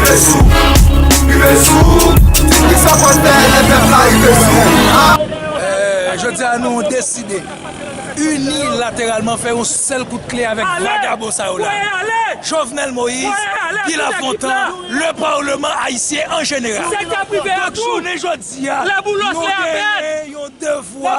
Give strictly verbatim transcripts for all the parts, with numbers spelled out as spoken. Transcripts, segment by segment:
Rive sou, rive sou, kisa pral fè lè pèp la rive sou? Eh, jodi a nou deside inilateralman fè yon sèl kout kle avèk vagabon sa yo la. Jovenel Moïse, Guy Lafontant, le Parlement haïtien en général. Donk jounen jodi a, nou genyen yon devwa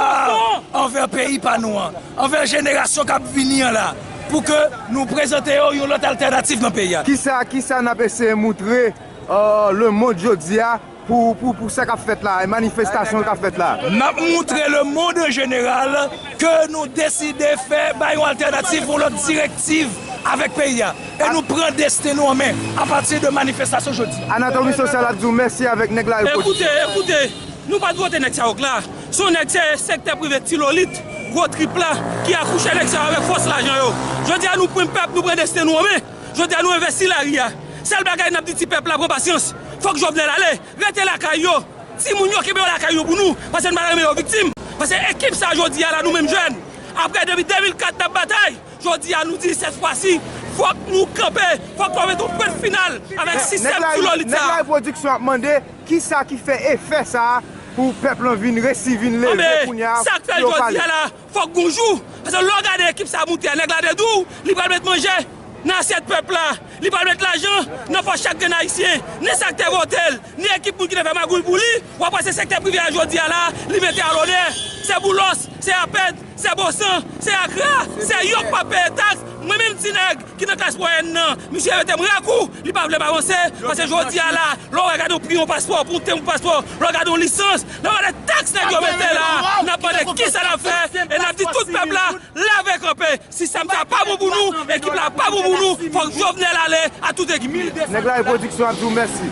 anvè peyi pa nou an, anvè jenerasyon k ap vini an la, pou ke nou prezante yo yon lòt altènativ nan peyi a. Kisa, kisa n ap eseye moutre, euh, lemonn jodi a pou, pou, pou sa k ap fèt la, e manifestasyon k ap fèt la? N ap moutre lemonn an jeneral ke nou deside fè, bay yon altènativ, yon lòt direktiv avèk peyi a. E nou pran desten nou an men apati de manifestasyon jodi a. Anatomi Sosyal ap di w mèsi avèk Nèg Lari Pwodiksyon. Ekoute, ekoute, nou pa t vote nèg sa yo k la. Se yon nèg, se sektè prive Ti Lolit, gwo trip la, ki akouche nèg sa yo avèk fòs lajan yo. Jodi a nou pran pèp, nou pran desten nou an men. Jodi a nou envesti lari a. Sèl bagay n ap di ti pèp la, pran pasyans. Fòk Jovenel ale. Rete lakay yo. Timoun yo, kenbe yo lakay yo pou nou. Paske n pa renmen yo viktim. Paske ekip sa jodi a la, nou menm jèn, apre depi de mil kat n ap batay, jodi a nou di sèt fwa si, fòk nou kanpe, fòk nou mete yon pwen final avèk sistèm Ti Lolit sa. Nèg Lari Pwodiksyon ap mande kisa ki fè efè sa a pou pèp lan vin resi, vin leve kounye a pou yo pale. Sa k fè jodi a la, fòk gon jou. Paske lè w gade ekip sa a moute a, nèg la te di w li pral met manje nan asyèt pèp la. Li pral met lajan nan pòch chak grenn ayisyen. Ni sa k te vote l, ni ekip moun ki te fè magouy pou li, w ap wè se sektè prive a jodi a la, li mete a lonè. Se Boulos, se Apèd, se Bosan, se Akra, se yo k p ap peye taks. Mwen menm ti nèg ki nan klas mwayèn nan, misye mete m rakou, li pa vle m avanse, paske jodi a la, lè w gade yon pri yon paspò, pou yon tenb paspò, lè w gade yon lisans, lè w gade taks nèg yo mete la, n ap mande kisa n ap fè, e n ap di tout pèp la, leve kanpe. Sistèm sa pa bon pou nou, ekip la pa bon pou nou, fòk Jovenel ale a tout ekip li. Nèg Lari Pwodiksyon ap di w mèsi.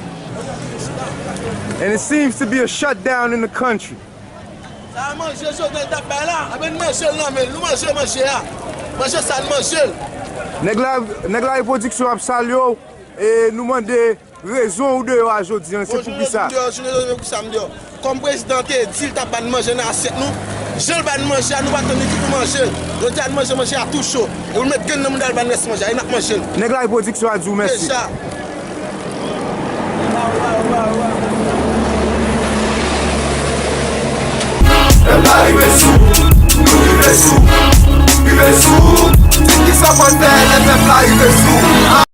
And it seems to be a shutdown in the country. Sa a manje Jovenel t ap bay la, anben n manje l nan men l, nou manje manje a. Manje sa n manje l. Nèg Lari, Nèg Lari Pwodiksyon ap salye w, e nou mande rezon ou deyò a jodi a, se poukisa? Bonjou, m deyò, jounen jodi, poukisa m deyò? Kòm prezidan te di l t ap ba n manje nan asyèt nou, jan l ba n manje a, nou pa tann li ki pou manje l. Jodi a, n manje manje a tou cho. Epi l met grenn nan mouda l, ba n rès manje a, e n ap manje l. Nèg Lari Pwodiksyon a di w mèsi. Deja. Pèp la rive sou, nou rive sou, rive sou. Kisa pral fè lè pèp la rive sou?